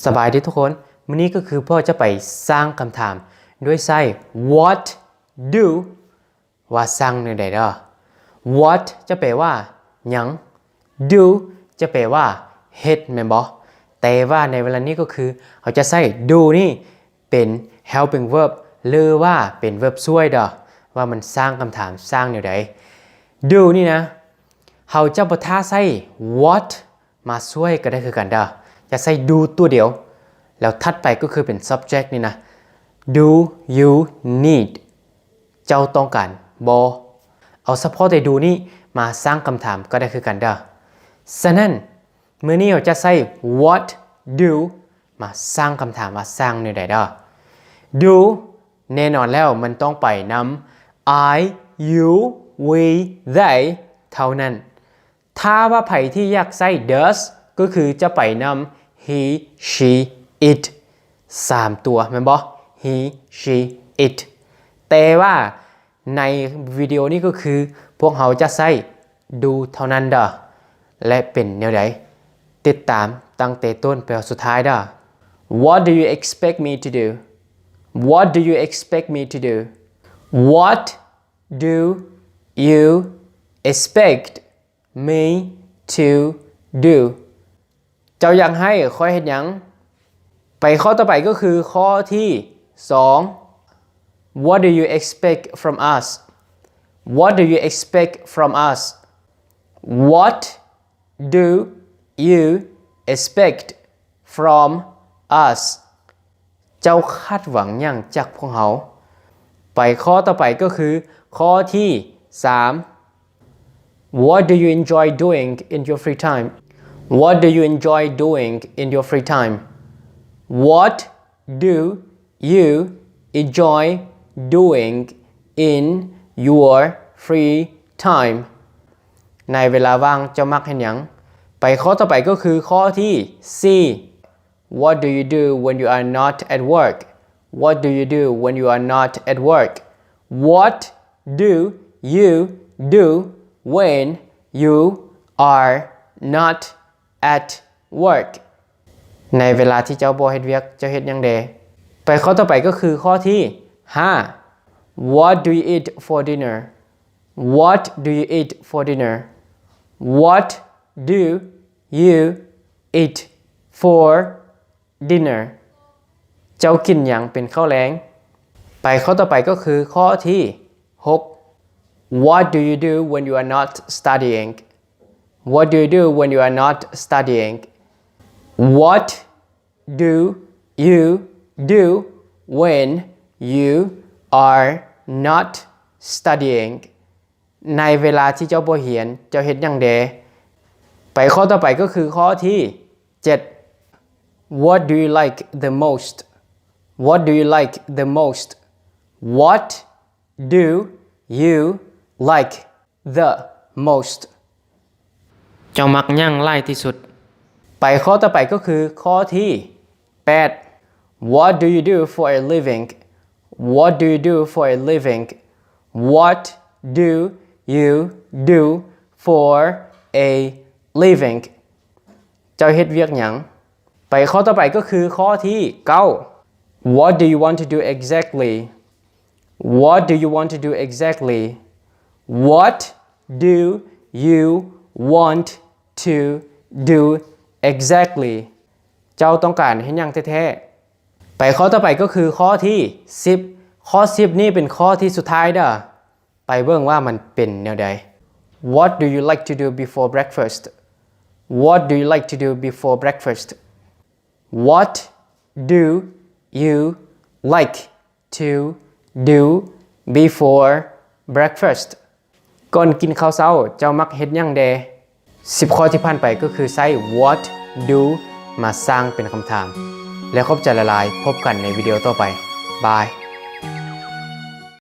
ສະບາຍດີທຸກຄົນ, ມື້ນີ້ກໍຄືພວກເຮົາຈະໄປສ້າງຄຳຖາມດ້ວຍໃຊ້ what do ວ່າສ້າງແນວໃດເດີ. What ຈະແປວ່າຫຍັງ, do ຈະແປວ່າເຮັດ ແມ່ນບໍ່? ແຕ່ວ່າໃນເວລານີ້ກໍຄືເຮົາຈະໃຊ້ do ນີ້ເປັນ helping verb ຫຼືວ່າເປັນ verb ຊ່ວຍເດີ ວ່າມັນສ້າງຄຳຖາມສ້າງແນວໃດ. Do ນີ້ນະ ເຮົາຈະບໍ່ຖ້າໃຊ້ what ມາຊ່ວຍກໍໄດ້ຄືກັນເດີ. ຈະໃຊ້ do ຕົວດຽວ ແລ້ວຖັດໄປກໍຄືເປັນ subject ນີ້ນະ do you need ເຈົ້າຕ້ອງການບໍ່? ເອົາສະເພາະແຕ່ do ນີ້ມາສ້າງຄຳຖາມກໍໄດ້ຄືກັນເດີ. ສະນັ້ນ ມື້ນີ້ເຮົາຈະໃຊ້ what do ມາສ້າງຄຳຖາມວ່າສ້າງແນວໃດເດີ. Do ແນ່ນອນແລ້ວມັນຕ້ອງໄປນຳ I, you, we, they ເທົ່ານັ້ນ. ຖ້າວ່າໃຜທີ່ຢາກໃຊ້ does ກໍຄືຈະໄປນຳ he, she, it ສາມຕົວ ແມ່ນບໍ່? He, she, it. ແຕ່ວ່າໃນວິດີໂອນີ້ກໍຄືພວກເຮົາຈະໃຊ້ do ເທົ່ານັ້ນເດີ ແລະ ເປັນແນວໃດ ຕິດຕາມຕັ້ງແຕ່ຕົ້ນໄປຮອດສຸດທ້າຍເດີ. What do you expect me to do? What do you expect me to do? What do you expect me to do? ເຈົ້າຢາກໃຫ້ຂ້ອຍເຮັດຫຍັງ? ໄປຂໍ້ຕໍ່ໄປກໍຄືຂໍ້ທີສອງ What do you expect from us? What do you expect from us? What do you expect from us? ເຈົ້າຄາດຫວັງຫຍັງຈາກພວກເຮົາ? ໄປຂໍ້ຕໍ່ໄປກໍຄືຂໍ້ທີສາມ What do you enjoy doing in your free time? What do you enjoy doing in your free time? What do you enjoy doing in your free time? ໃນເວລາວ່າງເຈົ້າມັກເຮັດຫຍັງ? ໄປຂໍ້ຕໍ່ໄປກໍຄືຂໍ້ທີສີ່ What do you do when you are not at work? What do you do when you are not at work? What do you do when you are not at work? ໃນເວລາທີ່ເຈົ້າບໍ່ເຮັດວຽກ ເຈົ້າເຮັດຫຍັງແດ່? ໄປຂໍ້ຕໍ່ໄປກໍຄືຂໍ້ທີຫ້າ What do you eat for dinner? What do you eat for dinner? What do you eat for dinner? ເຈົ້າກິນຫຍັງເປັນເຂົ້າແລງ? ໄປຂໍ້ຕໍ່ໄປກໍຄືຂໍ້ທີຫົກ What do you do when you are not studying? What do you do when you are not studying? What do you do when you are not studying? ໃນເວລາທີ່ເຈົ້າບໍ່ຮຽນ ເຈົ້າເຮັດຫຍັງແດ່? ໄປຂໍ້ຕໍ່ໄປກໍຄືຂໍ້ທີເຈັດ What do you like the most? What do you like the most? What do you like the most? ເຈົ້າມັກຫຍັງຫຼາຍທີ່ສຸດ? ໄປຂໍ້ຕໍ່ໄປກໍຄືຂໍ້ທີແປດ What do you do for a living? What do you do for a living? What do you do for a living? ເຈົ້າເຮັດວຽກຫຍັງ? ໄປຂໍ້ຕໍ່ໄປກໍຄືຂໍ້ທີເກົ້າ What do you want to do exactly? What do you want to do exactly? What do you want to do exactly? ເຈົ້າຕ້ອງການເຮັດຫຍັງແທ້ໆ? ໄປຂໍ້ຕໍ່ໄປກໍຄືຂໍ້ທີສິບ ຂໍ້ສິບນີ້ເປັນຂໍ້ທີສຸດທ້າຍເດີ້. ໄປເບິ່ງວ່າມັນເປັນແນວໃດ. What do you like to do before breakfast? What do you like to do before breakfast? What do you like to do before breakfast? ກ່ອນກິນເຂົ້າເຊົ້າ ເຈົ້າມັກເຮັດຫຍັງແດ່? ສິບຂໍ້ທີ່ຜ່ານໄປກໍຄືໃຊ້ what do ມາສ້າງເປັນຄຳຖາມ. ແລະ ຂອບໃຈຫຼາຍໆ, ພົບກັນໃນວິດີໂອຕໍ່ໄປ. ບາຍ.